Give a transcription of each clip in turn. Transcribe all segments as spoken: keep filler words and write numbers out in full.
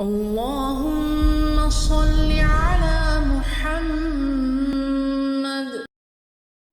اللهم صل على محمد.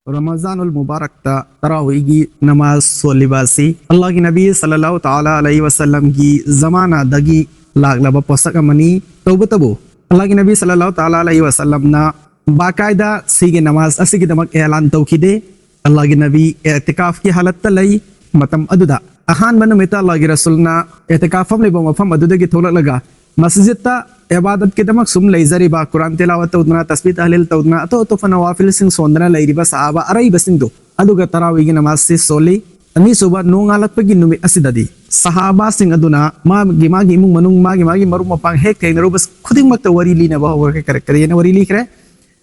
ꯔꯃꯖꯥꯅꯨꯜ ꯃꯨꯕꯥꯔꯛꯇ ꯇꯔꯥꯋꯤꯒꯤ ꯅꯃꯥꯖ ꯁꯣꯜꯂꯤꯕ ꯑꯁꯤ ꯑꯜꯂꯥꯍꯒꯤ ꯅꯕꯤ ꯁꯜꯂꯜꯂꯥꯍꯨ ꯇꯥꯂꯥ ꯑꯂꯩꯍꯤ ꯋꯁꯜꯂꯝꯒꯤ ꯖꯃꯥꯅꯥꯗꯒꯤ ꯂꯥꯛꯂꯕ ꯄꯣꯠꯁꯛ ꯑꯃꯅꯤ꯫ ꯇꯧꯕꯇꯕꯨ ꯑꯜꯂꯥꯍꯒꯤ ꯅꯕꯤ ꯁꯜꯂꯜꯂꯥꯍꯨ ꯇꯥꯂꯥ ꯑꯂꯩꯍꯤ ꯋꯁꯜꯂꯝꯅ ꯕꯥꯀꯥꯏꯗ ꯁꯤꯒꯤ ꯅꯃꯥꯖ ꯑꯁꯤꯒꯤꯗꯃꯛ ꯑꯦꯂꯥꯟ ꯇꯧꯈꯤꯗꯦ꯫ ꯑꯜꯂꯥꯍꯒꯤ ꯅꯕꯤ ꯑꯦꯇꯤꯀꯥꯐꯀꯤ ꯍꯥꯂꯠꯇ ꯂꯩ꯫ ꯃꯇꯝ ꯑꯗꯨꯗ ꯑꯍꯥꯟꯕ ꯅꯨꯃꯤꯠꯇ ꯑꯜꯂꯥꯍꯒꯤ ꯔꯁꯨꯜꯅ ꯑꯦꯇꯤꯀꯥꯐ ꯐꯝꯂꯤꯕ ꯃꯐꯝ ꯑꯗꯨꯗꯒꯤ ꯊꯣꯛꯂꯛꯂꯒ ꯃꯁꯖꯤꯗꯇ ꯏꯕꯥꯗꯠꯀꯤꯗꯃꯛ ꯁꯨꯝ ꯂꯩꯖꯔꯤꯕ, ꯀꯨꯔꯥꯟ ꯇꯤꯂꯥꯋꯠ ꯇꯧꯗꯨꯅ, ꯇꯁꯕꯤꯍ ꯇꯍꯂꯤꯜ ꯇꯧꯗꯨꯅ, ꯑꯇꯣꯞ ꯑꯇꯣꯞꯄ ꯅꯋꯥꯐꯤꯜꯁꯤꯡ ꯁꯣꯟꯗꯅ ꯂꯩꯔꯤꯕ ꯁꯍꯥꯕꯥ ꯑꯔꯩꯕꯁꯤꯡꯗꯨ ꯑꯗꯨꯒ ꯇꯔꯥꯋꯤꯒꯤ ꯅꯃꯥꯖꯁꯤ ꯁꯣꯜꯂꯤ꯫ ꯑꯅꯤꯁꯨꯕ ꯅꯣꯡꯉꯥꯜꯂꯛꯄꯒꯤ ꯅꯨꯃꯤꯠ ꯑꯁꯤꯗꯗꯤ ꯁꯍꯥꯕꯥꯁꯤꯡ ꯑꯗꯨꯅ ꯃꯥꯒꯤ ꯃꯥꯒꯤ ꯏꯃꯨꯡ ꯃꯅꯨꯡ, ꯃꯥꯒꯤ ꯃꯥꯒꯤ ꯃꯔꯨꯞ ꯃꯄꯥꯡ ꯍꯦꯛ ꯊꯦꯡꯅꯔꯨꯕ ꯈꯨꯗꯤꯡꯃꯛꯇ ꯋꯥꯔꯤ ꯂꯤꯅꯕ ꯍꯧꯈ꯭ꯔꯦ꯫ ꯀꯔꯤ ꯀꯔꯤ ꯍꯥꯏꯅ ꯋꯥꯔꯤ ꯂꯤꯈ꯭ꯔꯦ?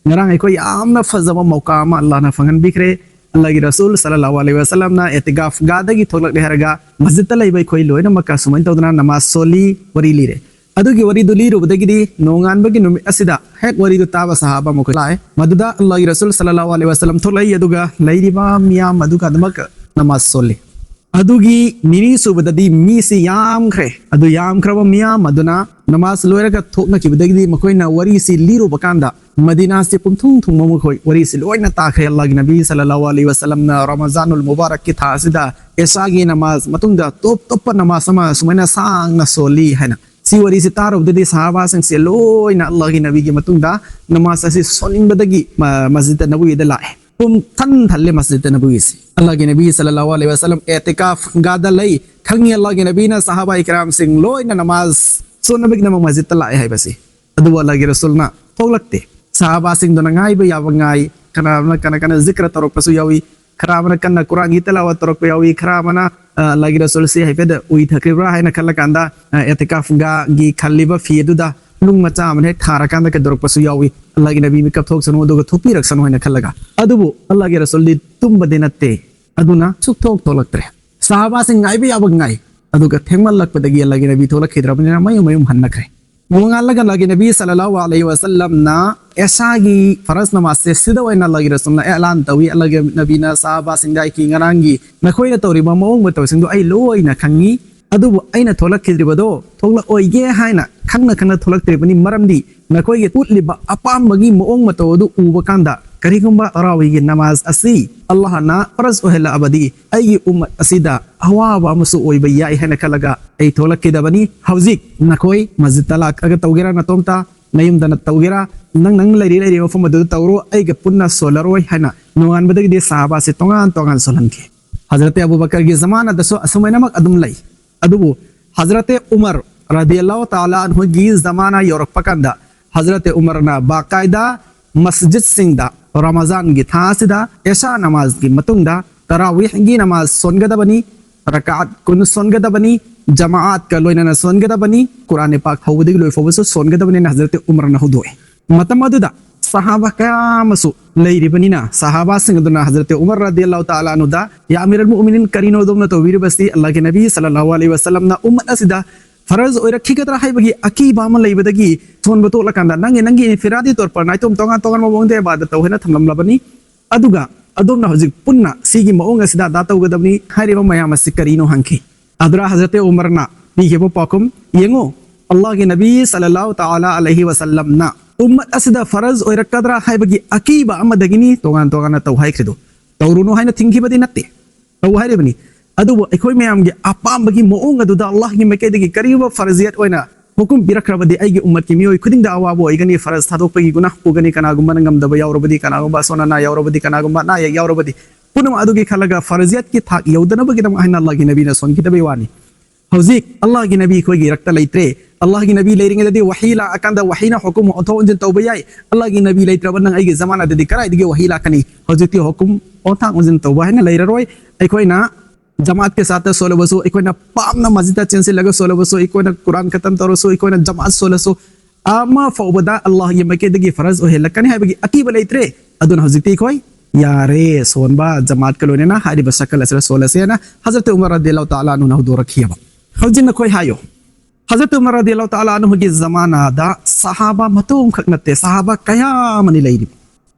ꯉꯔꯥꯡ ꯑꯩꯈꯣꯏ ꯌꯥꯝꯅ ꯐꯖꯕ ꯃꯧꯀꯥ ꯑꯃ ꯑꯜꯂꯥꯍꯅ ꯐꯪꯍꯟꯕꯤꯈ꯭ꯔꯦ꯫ ꯑꯜꯂꯥꯍꯒꯤ ꯔꯁꯨꯜ ꯁꯜꯂꯜꯂꯥꯍꯨ ꯑꯂꯩꯍꯤ ꯋꯁꯜꯂꯝꯅ ꯑꯦꯇꯤꯀꯥꯐꯒꯥꯗꯒꯤ ꯊꯣꯛꯂꯛꯂꯦ ꯍꯥꯏꯔꯒ ꯃꯁꯖꯤꯗꯇ ꯂꯩꯕ ꯑꯩꯈꯣꯏ ꯂꯣꯏꯅꯃꯛꯀ ꯁꯨꯃꯥꯏꯅ ꯇꯧꯗꯅ ꯅꯃꯥꯖ ꯁꯣꯜꯂꯤ, ꯋꯥꯔꯤ ꯂꯤꯔꯦ꯫ ꯑꯗꯨꯒꯤ ꯋꯥꯔꯤꯗꯨ ꯂꯤꯔꯨꯕꯗꯒꯤꯗꯤ ꯅꯣꯡꯉꯥꯟꯕꯒꯤ ꯅꯨꯃꯤꯠ ꯑꯁꯤꯗ ꯍꯦꯛ ꯋꯥꯔꯤꯗꯨ ꯇꯥꯕ ꯁꯍꯥꯕꯥ ꯃꯈꯣꯏ ꯂꯥꯛꯑꯦ꯫ ꯃꯗꯨꯗ ꯑꯜꯂꯥꯍꯒꯤ ꯔꯁꯨꯜ ꯁꯜꯂꯜꯂꯥꯍꯨ ꯑꯂꯩꯍꯤ ꯋꯁꯜꯂꯝ ꯊꯣꯛꯂꯛꯏ, ꯑꯗꯨꯒ ꯂꯩꯔꯤꯕ ꯃꯤꯌꯥꯝ ꯑꯗꯨꯒ ꯑꯗꯨꯃꯛ ꯅꯃꯥꯖ ꯁꯣꯜꯂꯤ꯫ ꯑꯗꯨꯒꯤ ꯅꯤꯅꯤ ꯁꯨꯕꯗꯗꯤ ꯃꯤꯁꯤ ꯌꯥꯝꯈ꯭ꯔꯦ꯫ ꯑꯗꯨ ꯌꯥꯝꯈ꯭ꯔꯕ ꯃꯤꯌꯥꯝ ꯑꯗꯨꯅ ꯅꯃꯥꯖ ꯂꯣꯏꯔꯒ ꯊꯣꯛꯅꯈꯤꯕꯗꯒꯤꯗꯤ ꯃꯈꯣꯏꯅ ꯋꯥꯔꯤꯁꯤ ꯂꯤꯔꯨꯕ ꯀꯥꯟꯗ ꯃꯗꯤꯅꯥꯁꯤ ꯄꯨꯝꯊꯨꯡ ꯊꯨꯡꯕ ꯃꯈꯣꯏ ꯋꯥꯔꯤꯁꯤ ꯂꯣꯏꯅ ꯇꯥꯈ꯭ꯔꯦ꯫ ꯑꯜꯂꯥꯍꯒꯤ ꯅꯕꯤ ꯁꯜꯂꯜꯂꯥꯍꯨ ꯑꯂꯩꯍꯤ ꯋꯁꯜꯂꯝꯅ ꯔꯃꯖꯥꯅꯨꯜ ꯃꯨꯕꯥꯔꯛꯀꯤ ꯊꯥ ꯑꯁꯤꯗ ꯏꯁꯥꯒꯤ ꯅꯃꯥꯖ ꯃꯇꯨꯡꯗ ꯇꯣꯞ ꯇꯣꯞꯄ ꯅꯃꯥꯖ ꯑꯃ ꯁꯨꯃꯥꯏꯅ ꯁꯥꯡꯅ ꯁꯣꯜꯂꯤ ꯍꯥꯏꯅ꯫ ꯁꯤ ꯋꯥꯔꯤꯁꯤ ꯇꯥꯔꯨꯕꯗꯗꯤ ꯁꯍꯥꯕꯥꯁꯤꯡꯁꯦ ꯂꯣꯏꯅ ꯑꯜꯂꯥꯍꯒꯤ ꯅꯕꯤꯒꯤ ꯃꯇꯨꯡꯗ ꯅꯃꯥꯖ ꯑꯁꯤ ꯁꯣꯟꯅꯤꯡꯕꯗꯒꯤ ꯃ-, ꯃꯁꯖꯤꯗ ꯅꯕꯋꯤꯗ ꯂꯥꯛꯑꯦ꯫ ꯄꯨꯝ ꯊꯟ ꯊꯜꯂꯦ ꯃꯁꯖꯤꯗ ꯅꯕꯋꯤꯁꯤ꯫ ꯑꯜꯂꯥꯍꯒꯤ ꯅꯕꯤ ꯁꯜꯂꯜꯂꯥꯍꯨ ꯑꯂꯩꯍꯤ ꯋꯁꯜꯂꯝ ꯑꯦꯇꯤꯀꯥꯐꯒꯥꯗ ꯂꯩ꯫ ꯈꯪꯉꯤ ꯑꯜꯂꯥꯍꯒꯤ ꯅꯕꯤꯅ ꯁꯍꯥꯕꯥ ꯏꯀꯔꯥꯝꯁꯤꯡ ꯂꯣꯏꯅ ꯅꯃꯥꯖ ꯁꯣꯟꯅꯕꯒꯤꯗꯃꯛ ꯃꯁꯖꯤꯗꯇ ꯂꯥꯛꯑꯦ ꯍꯥꯏꯕꯁꯤ꯫ ꯑꯗꯨꯕꯨ ꯑꯜꯂꯥꯍꯒꯤ ꯔꯁꯨꯜꯅ ꯊꯣꯛꯂꯛꯇꯦ꯫ ꯁꯍꯥꯕꯥꯁꯤꯡꯗꯨꯅ ꯉꯥꯏꯕ ꯌꯥꯕ ꯉꯥꯏ꯫ ꯀꯅꯥ ꯑꯃꯅ ꯀꯟꯅ ꯀꯟꯅ ꯖꯤꯀ꯭ꯔ ꯇꯧꯔꯛꯄꯁꯨ ꯌꯥꯎꯏ, ꯈꯔ ꯑꯃꯅ ꯀꯟꯅ ꯀꯨꯔꯥꯟꯒꯤ ꯇꯤꯂꯥꯋꯠ ꯇꯧꯔꯛꯄ ꯌꯥꯎꯏ, ꯈꯔ ꯑꯃꯅ, ꯑ, ꯑꯜꯂꯥꯍꯒꯤ ꯔꯁꯨꯜꯁꯤ ꯍꯥꯏꯐꯦꯠ ꯎꯏꯊꯈ꯭ꯔꯤꯕ꯭ꯔꯥ ꯍꯥꯏꯅ ꯈꯜꯂꯀꯥꯟꯗ, ꯑ, ꯑꯦꯇꯤꯀꯥꯐꯒꯥꯒꯤ ꯈꯜꯂꯤꯕ ꯐꯤ ꯑꯗꯨꯗ ꯅꯨꯡ ꯃꯆꯥ ꯑꯃꯅ ꯍꯦꯛ ꯊꯥꯔꯀꯥꯟꯗ ꯀꯩꯗꯧꯔꯛꯄꯁꯨ ꯌꯥꯎꯏ, ꯑꯜꯂꯥꯍꯒꯤ ꯅꯕꯤ ꯃꯤꯀꯞ ꯊꯣꯛꯁꯅꯨ ꯑꯗꯨꯒ ꯊꯣꯛꯄꯤꯔꯛꯁꯅꯨ ꯍꯥꯏꯅ ꯈꯜꯂꯒ꯫ ꯑꯗꯨꯕꯨ ꯑꯜꯂꯥꯍꯒꯤ ꯔꯁꯨꯜꯗꯤ ꯇꯨꯝꯕꯗꯤ ꯅꯠꯇꯦ, ꯑꯗꯨꯅ ꯁꯨꯛꯊꯣꯛ ꯊꯣꯛꯂꯛꯇ꯭ꯔꯦ꯫ ꯁꯍꯥꯕꯥꯁꯤꯡ ꯉꯥꯏꯕ ꯌꯥꯕ ꯉꯥꯏ, ꯑꯗꯨꯒ ꯊꯦꯡꯃꯜꯂꯛꯄꯗꯒꯤ ꯑꯜꯂꯥꯍꯒꯤ ꯅꯕꯤ ꯊꯣꯛꯂꯛꯈꯤꯗ꯭ꯔꯕꯅꯤꯅ ꯃꯌꯨꯝ ꯃꯌꯨꯝ ꯍꯟꯅꯈ꯭ꯔꯦ꯫ ꯅꯣꯡꯉꯥꯜꯂꯒ ꯑꯜꯂꯥꯍꯒꯤ ꯅꯕꯤ ꯁꯜꯂꯜꯂꯥꯍꯨ ꯑꯂꯩꯍꯤ ꯋꯁꯜꯂꯝꯅ ꯏꯁꯥꯒꯤ ꯐꯔꯖ ꯅꯃꯥꯖꯁꯦ ꯁꯤꯗ ꯑꯣꯏꯅ ꯑꯜꯂꯥꯍꯒꯤ ꯔꯁꯨꯜꯅ ꯑꯦꯂꯥꯟ ꯇꯧꯏ꯫ ꯑꯜꯂꯥꯍꯒꯤ ꯅꯕꯤꯅ ꯁꯍꯥꯕꯥꯁꯤꯡꯗ, "ꯑꯩꯒꯤ ꯉꯔꯥꯡꯒꯤ ꯅꯈꯣꯏꯅ ꯇꯧꯔꯤꯕ ꯃꯑꯣꯡ ꯃꯇꯧꯁꯤꯡꯗꯨ ꯑꯩ ꯂꯣꯏꯅ ꯈꯪꯉꯤ, ꯑꯗꯨꯕꯨ ꯑꯩꯅ ꯊꯣꯛꯂꯛꯈꯤꯗ꯭ꯔꯤꯕꯗꯣ ꯊꯣꯛꯂꯛꯑꯣꯏꯒꯦ ꯍꯥꯏꯅ ꯈꯪꯅ ꯈꯪꯅ ꯊꯣꯛꯂꯛꯇ꯭ꯔꯤꯕꯅꯤ, ꯃꯔꯝꯗꯤ ꯅꯈꯣꯏꯒꯤ ꯎꯠꯂꯤꯕ ꯑꯄꯥꯝꯕꯒꯤ ꯃꯑꯣꯡ ꯃꯇꯧ ꯑꯗꯨ ꯎꯕ ꯀꯥꯟꯗ ꯀꯔꯤꯒꯨꯝꯕ ꯇꯔꯥꯋꯤꯒꯤ ꯅꯃꯥꯖ ꯑꯁꯤ ꯑꯜꯂꯥꯍꯅ ꯐꯔꯖ ꯑꯣꯏꯍꯜꯂꯛꯑꯕꯗꯤ ꯑꯩꯒꯤ ꯎꯝꯃꯠ ꯑꯁꯤꯗ ꯑꯋꯥꯕ ꯑꯃꯁꯨ ꯑꯣꯏꯕ ꯌꯥꯏ ꯍꯥꯏꯅ ꯈꯜꯂꯒ ꯑꯩ ꯊꯣꯛꯂꯛꯈꯤꯗꯕꯅꯤ꯫ ꯍꯧꯖꯤꯛ ꯅꯈꯣꯏ ꯃꯁꯖꯤꯗꯇ ꯂꯥꯛꯑꯒ ꯇꯧꯒꯦꯔꯥ ꯅꯇꯣꯝꯇ, ꯅꯌꯨꯝꯗꯅ ꯇꯧꯒꯦꯔꯥ, ꯅꯪ ꯅꯪ ꯂꯩꯔꯤ ꯂꯩꯔꯤ ꯃꯐꯝ ꯑꯗꯨꯗ ꯇꯧꯔꯣ, ꯑꯩꯒ ꯄꯨꯟꯅ ꯁꯣꯜꯂꯔꯣꯏ ꯍꯥꯏꯅ ꯅꯣꯡꯉꯥꯟꯕꯗꯒꯤꯗꯤ ꯁꯍꯥꯕꯥꯁꯤ ꯇꯣꯉꯥꯟ ꯇꯣꯉꯥꯟ ꯁꯣꯜꯍꯟꯈꯤ꯫ ꯍꯖꯔꯠ ꯑꯕꯨ ꯕꯀꯔꯒꯤ ꯖꯃꯥꯅꯗꯁꯨ ꯑꯁꯨꯃꯥꯏꯅꯃꯛ ꯑꯗꯨꯝ ꯂꯩ꯫ ꯑꯗꯨꯕꯨ ꯍꯖꯔꯠ ꯎꯃꯔ ꯔꯗꯤꯌꯜꯂꯥꯍꯨ ꯇꯥꯂꯥ ꯑꯟꯍꯨꯒꯤ ꯖꯃꯥꯅꯥ ꯌꯧꯔꯛꯄ ꯀꯥꯟꯗ ꯍꯖꯔꯠ ꯎꯃꯔꯅ ꯕꯥꯀꯥꯏꯗ ꯃꯁꯖꯤꯗꯁꯤꯡꯗ ꯔꯃꯖꯥꯟꯒꯤ ꯊꯥ ꯑꯁꯤꯗ ꯏꯁꯥ ꯅꯃꯥꯖꯒꯤ ꯃꯇꯨꯡꯗ ꯇꯔꯥꯋꯤꯍꯒꯤ ꯅꯃꯥꯖ ꯁꯣꯟꯒꯗꯕꯅꯤ, ꯔꯀꯥꯠ ꯀꯨꯟ ꯁꯣꯟꯒꯗꯕꯅꯤ, ꯖꯃꯥꯑꯠꯀ ꯂꯣꯏꯅꯅ ꯁꯣꯟꯒꯗꯕꯅꯤ, ꯀꯨꯔꯥꯟ ꯄꯥꯛ ꯍꯧꯕꯗꯒꯤ ꯂꯣꯏ ꯐꯥꯎꯕꯁꯨ ꯁꯣꯟꯒꯗꯕꯅꯤꯅ ꯍꯖꯔꯠ ꯎꯃꯔꯅ ꯍꯧꯗꯣꯛꯏ꯫ ꯃꯇꯝ ꯑꯗꯨꯗ ꯁꯍꯥꯕꯥ ꯀꯌꯥ ꯑꯃꯁꯨ ꯂꯩꯔꯤꯕꯅꯤꯅ ꯁꯍꯥꯕꯥꯁꯤꯡ ꯑꯗꯨꯅ ꯍꯖꯔꯠ ꯎꯃꯔ ꯔꯗꯤꯌꯜꯂꯥꯍꯨ ꯇꯥꯂꯥ ꯑꯟꯍꯨꯗ, "ꯌꯥ ꯑꯃꯤꯔ ꯑꯜ ꯃꯨꯑꯃꯤꯅꯤꯟ, ꯀꯔꯤꯅꯣ ꯑꯗꯣꯝꯅ ꯇꯧꯕꯤꯔꯤꯕꯁꯤ? ꯑꯜꯂꯥꯍꯒꯤ ꯅꯕꯤ ꯁꯜꯂꯜꯂꯥꯍꯨ ꯑꯂꯩꯍꯤ ꯋꯁꯜꯂꯝꯅ ꯎꯝꯃꯠ ꯑꯁꯤꯗ ꯐꯔꯖ ꯑꯣꯏꯔꯛꯈꯤꯒꯗ꯭ꯔꯥ ꯍꯥꯏꯕꯒꯤ ꯑꯀꯤꯕ ꯑꯃ ꯂꯩꯕꯗꯒꯤ ꯁꯣꯟꯕ ꯇꯣꯛꯂꯀꯥꯟꯗ ꯅꯪꯒꯤ ꯅꯪꯒꯤ ꯏꯟꯐꯤꯔꯥꯗꯤ ꯇꯧꯔꯛꯄ ꯅꯥꯏꯇꯣꯝ ꯇꯣꯉꯥꯟ ꯇꯣꯉꯥꯟꯕ ꯃꯑꯣꯡꯗ ꯏꯕꯥꯗꯠ ꯇꯧ ꯍꯥꯏꯅ ꯊꯝꯂꯝꯂꯕꯅꯤ꯫ ꯑꯗꯨꯒ ꯑꯗꯣꯝꯅ ꯍꯧꯖꯤꯛ ꯄꯨꯟꯅ ꯁꯤꯒꯤ ꯃꯑꯣꯡ ꯑꯁꯤꯗ ꯑꯗꯥ ꯇꯧꯒꯗꯕꯅꯤ ꯍꯥꯏꯔꯤꯕ ꯃꯌꯥꯝ ꯑꯁꯤ ꯀꯔꯤꯅꯣ?" ꯍꯪꯈꯤ꯫ ꯑꯗꯨꯗ ꯍꯖꯔꯠ ꯎꯃꯔꯅ ꯄꯤꯈꯤꯕ ꯄꯥꯎꯈꯨꯝ ꯌꯦꯡꯉꯨ, ꯑꯜꯂꯥꯍꯒꯤ ꯅꯕꯤ ꯁꯜꯂꯜꯂꯥꯍꯨ ꯇꯥꯂꯥ ꯑꯂꯩꯍꯤ ꯋꯁꯜꯂꯝꯅ ꯎꯝꯃꯠ ꯑꯁꯤꯗ ꯐꯔꯖ ꯑꯣꯏꯔꯛꯀꯗ꯭ꯔꯥ ꯍꯥꯏꯕꯒꯤ ꯑꯀꯤꯕ ꯑꯃꯗꯒꯤꯅꯤ ꯇꯣꯉꯥꯟ ꯇꯣꯉꯥꯟꯅ ꯇꯧ ꯍꯥꯏꯈ꯭ꯔꯤꯗꯣ꯫ ꯇꯧꯔꯨꯅꯨ ꯍꯥꯏꯅ ꯊꯤꯡꯈꯤꯕꯗꯤ ꯅꯠꯇꯦ, ꯇꯧ ꯍꯥꯏꯔꯤꯕꯅꯤ꯫ ꯑꯗꯨꯕꯨ ꯑꯩꯈꯣꯏ ꯃꯌꯥꯝꯒꯤ ꯑꯄꯥꯝꯕꯒꯤ ꯃꯑꯣꯡ ꯑꯗꯨꯗ ꯑꯜꯂꯥꯍꯒꯤ ꯃꯥꯏꯀꯩꯗꯒꯤ ꯀꯔꯤꯒꯨꯝꯕ ꯐꯔꯖꯤꯌꯠ ꯑꯣꯏꯅ ꯍꯨꯀꯨꯝ ꯄꯤꯔꯛꯈ꯭ꯔꯕꯗꯤ ꯑꯩꯒꯤ ꯎꯝꯃꯠꯀꯤ ꯃꯤꯑꯣꯏ ꯈꯨꯗꯤꯡꯗ ꯑꯋꯥꯕ ꯑꯣꯏꯒꯅꯤ, ꯐꯔꯖ ꯊꯥꯗꯣꯛꯄꯒꯤ ꯒꯨꯅꯥꯍ ꯄꯨꯒꯅꯤ, ꯀꯅꯥꯒꯨꯝꯕꯅ ꯉꯝꯗꯕ ꯌꯥꯎꯔꯕꯗꯤ, ꯀꯅꯥꯒꯨꯝꯕ ꯑꯁꯣꯟ ꯑꯅꯥ ꯌꯥꯎꯔꯕꯗꯤ, ꯀꯅꯥꯒꯨꯝꯕ ꯑꯅꯥ ꯑꯌꯦꯛ ꯌꯥꯎꯔꯕꯗꯤ, ꯄꯨꯝꯅꯃꯛ ꯑꯗꯨꯒꯤ ꯈꯜꯂꯒ ꯐꯔꯖꯤꯌꯠꯀꯤ ꯊꯥꯛ ꯌꯧꯗꯅꯕꯒꯤꯗꯃꯛ ꯍꯥꯏꯅ ꯑꯜꯂꯥꯍꯒꯤ ꯅꯕꯤꯅ ꯁꯣꯟꯈꯤꯗꯕꯒꯤ ꯋꯥꯅꯤ꯫ ꯍꯧꯖꯤꯛ ꯑꯜꯂꯥꯍꯒꯤ ꯅꯕꯤ ꯑꯩꯈꯣꯏꯒꯤ ꯏꯔꯛꯇ ꯂꯩꯇ꯭ꯔꯦ꯫ ꯑꯜꯂꯥꯍꯒꯤ ꯅꯕꯤ ꯂꯩꯔꯤꯉꯩꯗꯗꯤ ꯋꯥꯍꯤ ꯂꯥꯛꯑꯀꯥꯟꯗ ꯋꯥꯍꯤꯅ ꯍꯨꯀꯨꯝ ꯑꯣꯟꯊꯣꯛ ꯑꯣꯟꯁꯤꯟ ꯇꯧꯕ ꯌꯥꯏ꯫ ꯑꯜꯂꯥꯍꯒꯤ ꯅꯕꯤ ꯂꯩꯇ꯭ꯔꯕ ꯅꯪ ꯑꯩꯒꯤ ꯖꯃꯥꯅꯥꯗꯗꯤ ꯀꯗꯥꯏꯗꯒꯤ ꯋꯥꯍꯤ ꯂꯥꯛꯀꯅꯤ? ꯍꯧꯖꯤꯛꯇꯤ ꯍꯨꯀꯨꯝ ꯑꯣꯟꯊꯥꯡ ꯑꯣꯟꯁꯤꯟ ꯇꯧꯕ ꯍꯥꯏꯅ ꯂꯩꯔꯔꯣꯏ꯫ ꯑꯩꯈꯣꯏꯅ ꯖꯃꯥꯠꯀꯤ ꯁꯥꯠꯇ ꯁꯣꯜꯂꯕꯁꯨ, ꯑꯩꯈꯣꯏꯅ ꯄꯥꯞꯅ ꯃꯁꯖꯤꯗꯇ ꯆꯦꯟꯁꯤꯜꯂꯒ ꯁꯣꯜꯂꯕꯁꯨ, ꯑꯩꯈꯣꯏꯅ ꯀꯨꯔꯥꯟ ꯈꯇꯝ ꯇꯧꯔꯁꯨ, ꯑꯩꯈꯣꯏꯅ ꯖꯃꯥꯠ ꯁꯣꯜꯂꯁꯨ, ꯑꯃ ꯐꯥꯎꯕꯗ ꯑꯜꯂꯥꯍꯒꯤ ꯃꯥꯏꯀꯩꯗꯒꯤ ꯐꯔꯖ ꯑꯣꯏꯍꯜꯂꯛꯀꯅꯤ ꯍꯥꯏꯕꯒꯤ ꯑꯀꯤꯕ ꯂꯩꯇ꯭ꯔꯦ꯫ ꯑꯗꯨꯅ ꯍꯧꯖꯤꯛꯇꯤ ꯑꯩꯈꯣꯏ ꯌꯥꯔꯦ, ꯁꯣꯟꯕ ꯖꯃꯥꯠꯀ ꯂꯣꯏꯅꯅ ꯍꯥꯏꯔꯤꯕ ꯁꯀꯜ ꯑꯁꯤꯗ ꯁꯣꯜꯂꯁꯦꯅ ꯍꯖꯔꯠ ꯎꯃꯔ ꯔꯗꯤꯌꯜꯂꯥꯍꯨ ꯇꯥꯂꯥ ꯑꯟꯍꯨꯅ ꯍꯧꯗꯣꯔꯛꯈꯤꯑꯕ꯫ ꯍꯧꯖꯤꯛ ꯅꯈꯣꯏ ꯍꯥꯏꯌꯣ, ꯍꯖꯔꯠ ꯎꯃꯔ ꯔꯗꯤꯌꯜꯂꯥꯍꯨ ꯇꯥꯂꯥ ꯑꯟꯍꯨꯒꯤ ꯖꯃꯥꯅꯥꯗ ꯁꯍꯥꯕꯥ ꯃꯇꯣꯝꯈꯛ ꯅꯠꯇꯦ, ꯁꯍꯥꯕꯥ ꯀꯌꯥ ꯑꯃꯅꯤ ꯂꯩꯔꯤꯕ꯫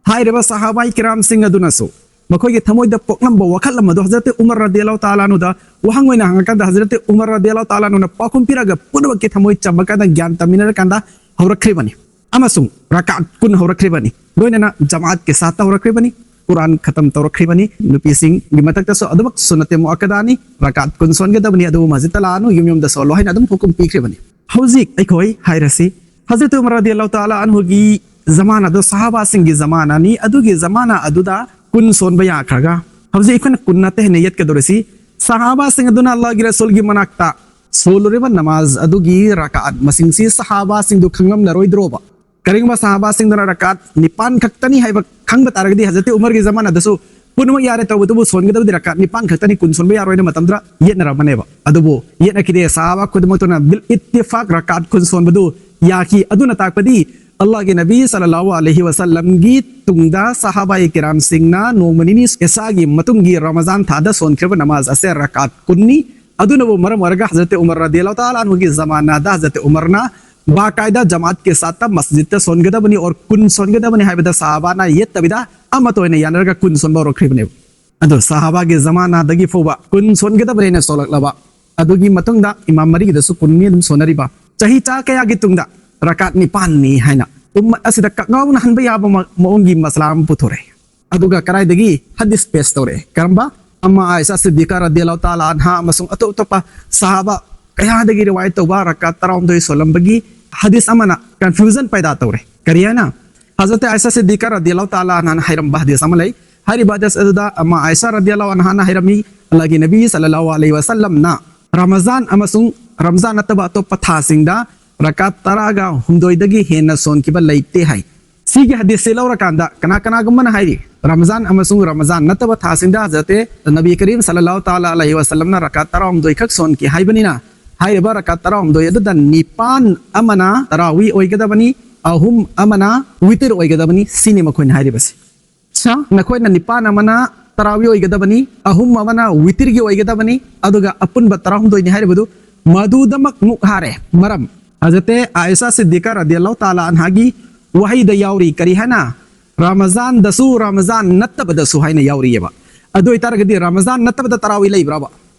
ꯍꯥꯏꯔꯤꯕ ꯁꯍꯥꯕꯥꯏ ꯀꯤꯔꯥꯝꯁꯤꯡ ꯑꯗꯨꯅꯁꯨ ꯃꯈꯣꯏꯒꯤ ꯊꯃꯣꯏꯗ ꯄꯣꯛꯂꯝꯕ ꯋꯥꯈꯜ ꯑꯃꯗꯣ ꯍꯖꯔꯠ ꯎꯃꯔ ꯔꯗꯤꯌꯜꯂꯥꯍꯨ ꯇꯥꯂꯥ ꯑꯟꯍꯨꯗ ꯋꯥꯍꯪ ꯑꯣꯏꯅ ꯍꯪꯉꯀꯥꯟꯗ ꯍꯖꯔꯠ ꯎꯃꯔ ꯔꯗꯤꯌꯜꯂꯥꯍꯨ ꯇꯥꯂꯥ ꯑꯟꯍꯨꯅ ꯄꯥꯎꯈꯨꯝ ꯄꯤꯔꯒ ꯄꯨꯝꯅꯃꯛꯀꯤ ꯊꯃꯣꯏ ꯆꯝꯃꯀꯥꯟꯗ ꯒ꯭ꯌꯥꯟ ꯇꯥꯃꯤꯟꯅꯔꯀꯥꯟꯗ ꯍꯧꯔꯛꯈ꯭ꯔꯤꯕꯅꯤ꯫ ꯑꯃꯁꯨꯡ ꯔꯀꯥꯠ ꯀꯨꯟ ꯍꯧꯔꯛꯈ꯭ꯔꯤꯕꯅꯤ꯫ ꯂꯣꯏꯅꯅ ꯖꯃꯥꯠꯀꯤ ꯁꯥꯠꯇ ꯍꯧꯔꯛꯈ꯭ꯔꯤꯕꯅꯤ꯫ ꯀꯨꯔꯥꯟ ꯈꯇꯝ ꯇꯧꯔꯛꯈ꯭ꯔꯤꯕꯅꯤ꯫ ꯅꯨꯄꯤꯁꯤꯡꯒꯤ ꯃꯊꯛꯇꯁꯨ ꯑꯗꯨꯃꯛ ꯁꯨꯟꯅꯇꯦ ꯃꯨꯑꯛꯀꯗꯥꯅꯤ, ꯔꯀꯥꯠ ꯀꯨꯟ ꯁꯣꯟꯒꯗꯕꯅꯤ, ꯑꯗꯨꯕꯨ ꯃꯁꯖꯤꯗꯇ ꯂꯥꯛꯑꯅꯨ, ꯌꯨꯝ ꯌꯨꯝꯗ ꯁꯣꯜꯂꯣ ꯍꯥꯏꯅ ꯑꯗꯨꯝ ꯍꯨꯀꯨꯝ ꯄꯤꯈ꯭ꯔꯤꯕꯅꯤ꯫ ꯍꯧꯖꯤꯛ ꯑꯩꯈꯣꯏ ꯍꯥꯏꯔꯁꯤ, ꯍꯖꯔꯠ ꯎꯃꯔ ꯔꯗꯤꯌꯜꯂꯥꯍꯨ ꯇꯥꯂꯥ ꯑꯟꯍꯨꯒꯤ ꯖꯃꯥꯅꯥꯗꯣ ꯁꯍꯥꯕꯥꯁꯤꯡꯒꯤ ꯖꯃꯥꯅꯥꯅꯤ꯫ ꯑꯗꯨꯒꯤ ꯖꯃꯥꯅꯥ ꯑꯗꯨꯗ ꯀꯨꯟ ꯁꯣꯟꯕ ꯌꯥꯈ꯭ꯔꯒ ꯍꯧꯖꯤꯛ ꯑꯩꯈꯣꯏꯅ ꯀꯨꯟ ꯅꯠꯇꯦ ꯍꯥꯏꯅ ꯌꯦꯠꯀꯗꯧꯔꯤꯁꯤ꯫ ꯁꯍꯥꯕꯥꯁꯤꯡ ꯑꯗꯨꯅ ꯑꯜꯂꯥꯍꯒꯤ ꯔꯁꯨꯜꯒꯤ ꯃꯅꯥꯛꯇ ꯁꯣꯜꯂꯨꯔꯤꯕ ꯅꯃꯥꯖ ꯑꯗꯨꯒꯤ ꯔꯀꯥꯠ ꯃꯁꯤꯡꯁꯤ ꯁꯍꯥꯕꯥꯁꯤꯡꯗꯨ ꯈꯪꯂꯝꯂꯔꯣꯏꯗ꯭ꯔꯣꯕ? ꯀꯔꯤꯒꯨꯝꯕ ꯁꯍꯥꯕꯥꯁꯤꯡꯗꯨꯅ ꯔꯀꯥꯠ ꯅꯤꯄꯥꯟ ꯈꯛꯇꯅꯤ ꯍꯥꯏꯕ ꯈꯪꯕ ꯇꯥꯔꯒꯗꯤ ꯍꯖꯔꯠ ꯎꯃꯔꯒꯤ ꯖꯃꯥꯅꯥꯗꯁꯨ ꯄꯨꯝꯅꯃꯛ ꯌꯥꯔꯦ, ꯇꯧꯕꯇꯕꯨ ꯁꯣꯟꯒꯗꯕꯗꯤ ꯔꯀꯥꯠ ꯅꯤꯄꯥꯟ ꯈꯛꯇꯅꯤ, ꯀꯨꯟ ꯁꯣꯟꯕ ꯌꯥꯔꯣꯏꯅ ꯃꯇꯝꯗꯨꯗ ꯌꯦꯠꯅꯔꯝꯕꯅꯦꯕ꯫ ꯑꯗꯨꯕꯨ ꯌꯦꯠꯅꯈꯤꯗꯦ꯫ ꯁꯍꯥꯕꯥ ꯈꯨꯗꯤꯡꯃꯛꯇꯨꯅ ꯕꯤꯜ ꯏꯠꯇꯤꯐꯥꯛ ꯔꯀꯥꯠ ꯀꯨꯟ ꯁꯣꯟꯕꯗꯨ ꯌꯥꯈꯤ꯫ ꯑꯗꯨꯅ ꯇꯥꯛꯄꯗꯤ ꯑꯜꯂꯥꯍꯒꯤ ꯅꯕꯤ ꯁꯜꯂꯜꯂꯥꯍꯨ ꯑꯂꯩꯍꯤ ꯋꯁꯜꯂꯝꯒꯤ ꯇꯨꯡꯗ ꯁꯍꯥꯕꯥ ꯀꯤꯔꯥꯝꯁꯤꯡꯅ ꯅꯣꯡꯃ ꯅꯤꯅꯤ ꯏꯁꯥꯒꯤ ꯃꯇꯨꯡꯒꯤ ꯔꯃꯖꯥꯟ ꯊꯥꯗ ꯁꯣꯟꯈ꯭ꯔꯤꯕ ꯅꯃꯥꯖ ꯑꯁꯦ ꯔꯀꯥꯠ ꯀꯨꯟꯅꯤ꯫ ꯑꯗꯨꯅꯕꯨ ꯃꯔꯝ ꯑꯣꯏꯔꯒ ꯍꯖꯔꯠ ꯎꯃꯔ ꯔꯗꯤꯌꯜꯂꯥꯍꯨ ꯇꯥꯂꯥ ꯑꯟꯍꯨꯒꯤ ꯖꯃꯥꯅꯥꯗ ꯍꯖꯔꯠ ꯎꯃꯔꯅ ꯕꯥꯀꯥꯏꯗ ꯖꯃꯥꯠꯀꯤ ꯁꯥꯠꯇ ꯃꯁꯖꯤꯗꯇ ꯁꯣꯟꯒꯗꯕꯅꯤ ꯑꯣꯔ ꯀꯨꯟ ꯁꯣꯟꯒꯗꯕꯅꯤ ꯍꯥꯏꯕꯗ ꯁꯍꯥꯕꯥꯅ ꯌꯦꯠꯇꯕꯤꯗ ꯑꯃꯠꯇ ꯑꯣꯏꯅ ꯌꯥꯅꯔꯒ ꯀꯨꯟ ꯁꯣꯟꯕ ꯍꯧꯔꯛꯈ꯭ꯔꯤꯕꯅꯦꯕ꯫ ꯑꯗꯣ ꯁꯍꯥꯕꯥꯒꯤ ꯖꯃꯥꯅꯥꯗꯒꯤ ꯐꯥꯎꯕ ꯀꯨꯟ ꯁꯣꯟꯒꯗꯕꯅꯦꯅ ꯁꯣꯜꯂꯛꯂꯕ, ꯑꯗꯨꯒꯤ ꯃꯇꯨꯡꯗ ꯏꯃꯥꯝ ꯃꯔꯤꯒꯤꯗꯁꯨ ꯀꯨꯟꯅꯤ ꯑꯗꯨꯝ ꯁꯣꯟꯅꯔꯤꯕ, ꯆꯍꯤ ꯆꯥ ꯀꯌꯥꯒꯤ ꯇꯨꯡꯗ ꯔꯀꯥꯠ ꯅꯤꯄꯥꯟꯅꯤ ꯍꯥꯏꯅ ꯎꯝꯃꯠ ꯑꯁꯤꯗ ꯀꯛꯉꯥꯎꯅꯍꯟꯕ ꯌꯥꯕ ꯃ-, ꯃꯑꯣꯡꯒꯤ ꯃꯁꯂꯥ ꯑꯃ ꯄꯨꯊꯣꯔꯛꯑꯦ꯫ ꯑꯗꯨꯒ ꯀꯗꯥꯏꯗꯒꯤ ꯍꯗꯤꯁ ꯄꯦꯁ ꯇꯧꯔꯛꯑꯦ? ꯀꯔꯝꯕ? ꯑꯃ ꯑꯥꯏꯁꯥ ꯁꯤꯗꯤꯀꯥ ꯔꯗꯤꯌꯜꯂꯥꯍꯨ ꯇꯥꯂꯥ ꯑꯟꯍꯥ ꯑꯃꯁꯨꯡ ꯑꯇꯣꯞ ꯑꯇꯣꯞꯄ ꯁꯍꯥꯕꯥ ꯀꯌꯥꯗꯒꯤ ꯔꯤꯋꯥꯌꯠ ꯇꯧꯕ ꯔꯀꯥꯠ ꯇꯔꯥꯍꯨꯝꯗꯣꯏ ꯁꯣꯜꯂꯝꯕꯒꯤ ꯍꯗꯤꯁ ꯑꯃꯅ ꯀꯟꯐ꯭ꯌꯨꯖꯟ ꯄꯩꯗꯥ ꯇꯧꯔꯦ꯫ ꯀꯔꯤ ꯍꯥꯏꯅ? ꯍꯖꯔꯠ ꯑꯥꯏꯁꯥ ꯁꯤꯗꯤꯀꯥ ꯔꯗꯤꯌꯜꯂꯥꯍꯨ ꯇꯥꯂꯥ ꯑꯟꯍꯥꯅ ꯍꯥꯏꯔꯝꯕ ꯍꯗꯤꯁ ꯑꯃ ꯂꯩ꯫ ꯍꯥꯏꯔꯤꯕ ꯍꯗꯤꯁ ꯑꯗꯨꯗ ꯑꯃ ꯑꯥꯏꯁꯥ ꯔꯗꯤꯌꯜꯂꯥꯍꯨ ꯑꯟꯍꯥꯅ ꯍꯥꯏꯔꯝꯃꯤ, ꯑꯜꯂꯥꯍꯒꯤ ꯅꯕꯤ ꯁꯜꯂꯜꯂꯥꯍꯨ ꯑꯂꯩꯍꯤ ꯋꯁꯜꯂꯝꯅ ꯔꯃꯖꯥꯟ ꯑꯃꯁꯨꯡ ꯔꯃꯖꯥꯟ ꯅꯠꯇꯕ ꯑꯇꯣꯞꯄ ꯊꯥꯁꯤꯡꯗ ꯔꯀꯥꯠ ꯇꯔꯥꯒ ꯍꯨꯝꯗꯣꯏꯗꯒꯤ ꯍꯦꯟꯅ ꯁꯣꯟꯈꯤꯕ ꯂꯩꯇꯦ ꯍꯥꯏ꯫ ꯁꯤꯒꯤ ꯍꯗꯤꯁꯁꯤ ꯂꯧꯔꯀꯥꯟꯗ ꯀꯅꯥ ꯀꯅꯥꯒꯨꯝꯕꯅ ꯍꯥꯏꯔꯤ, ꯔꯃꯖꯥꯟ ꯑꯃꯁꯨꯡ ꯔꯃꯖꯥꯟ ꯅꯠꯇꯕ ꯊꯥꯁꯤꯡꯗ ꯍꯖꯔꯠ ꯅꯕꯤ ꯀꯔꯤꯝ ꯁꯜꯂꯜꯂꯥꯍꯨ ꯇꯥꯂꯥ ꯑꯂꯩꯍꯤ ꯋꯁꯜꯂꯝꯅ ꯔꯀꯥꯠ ꯇꯔꯥꯍꯨꯝꯗꯣꯏ ꯈꯛ ꯁꯣꯟꯈꯤ ꯍꯥꯏꯕꯅꯤꯅ, ꯍꯥꯏꯔꯤꯕ ꯔꯀꯥꯠ ꯇꯔꯥꯍꯨꯝꯗꯣꯏ ꯑꯗꯨꯗ ꯅꯤꯄꯥꯟ ꯑꯃꯅ ꯇꯔꯥꯋꯤ ꯑꯣꯏꯒꯗꯕꯅꯤ, ꯑꯍꯨꯝ ꯑꯃꯅ ꯋꯤꯇꯤꯔ ꯑꯣꯏꯒꯗꯕꯅꯤ, ꯁꯤꯅꯤ ꯃꯈꯣꯏꯅ ꯍꯥꯏꯔꯤꯕꯁꯤ꯫ ꯁꯥ, ꯅꯈꯣꯏꯅ ꯅꯤꯄꯥꯟ ꯑꯃꯅ ꯇꯔꯥꯋꯤ ꯑꯣꯏꯒꯗꯕꯅꯤ, ꯑꯍꯨꯝ ꯑꯃꯅ ꯋꯤꯇꯤꯔꯒꯤ ꯑꯣꯏꯒꯗꯕꯅꯤ, ꯑꯗꯨꯒ ꯑꯄꯨꯟꯕ ꯇꯔꯥꯍꯨꯝꯗꯣꯏꯅꯤ ꯍꯥꯏꯔꯤꯕꯗꯨ ꯃꯗꯨꯗꯃꯛ ꯃꯨꯛ ꯍꯥꯔꯦ꯫ ꯃꯔꯝ, ꯍꯖꯔꯠ ꯑꯥꯏꯁꯥ ꯁꯤꯗꯤꯀꯥ ꯔꯗꯤꯌꯜꯂꯥꯍꯨ ꯇꯥꯂꯥ ꯑꯟꯍꯥꯒꯤ ꯋꯥꯍꯩꯗ ꯌꯥꯎꯔꯤ꯫ ꯀꯔꯤ ꯍꯥꯏꯅ? ꯔꯃꯖꯥꯟꯗꯁꯨ, ꯔꯃꯖꯥꯟ ꯅꯠꯇꯕꯗꯁꯨ ꯍꯥꯏꯅ ꯌꯥꯎꯔꯤꯑꯕ꯫ ꯑꯗꯨ ꯑꯣꯏꯇꯥꯔꯒꯗꯤ ꯔꯃꯖꯥꯟ ꯅꯠꯇꯕꯗ ꯇꯔꯥꯋꯤ ꯂꯩꯕ꯭ꯔꯕ?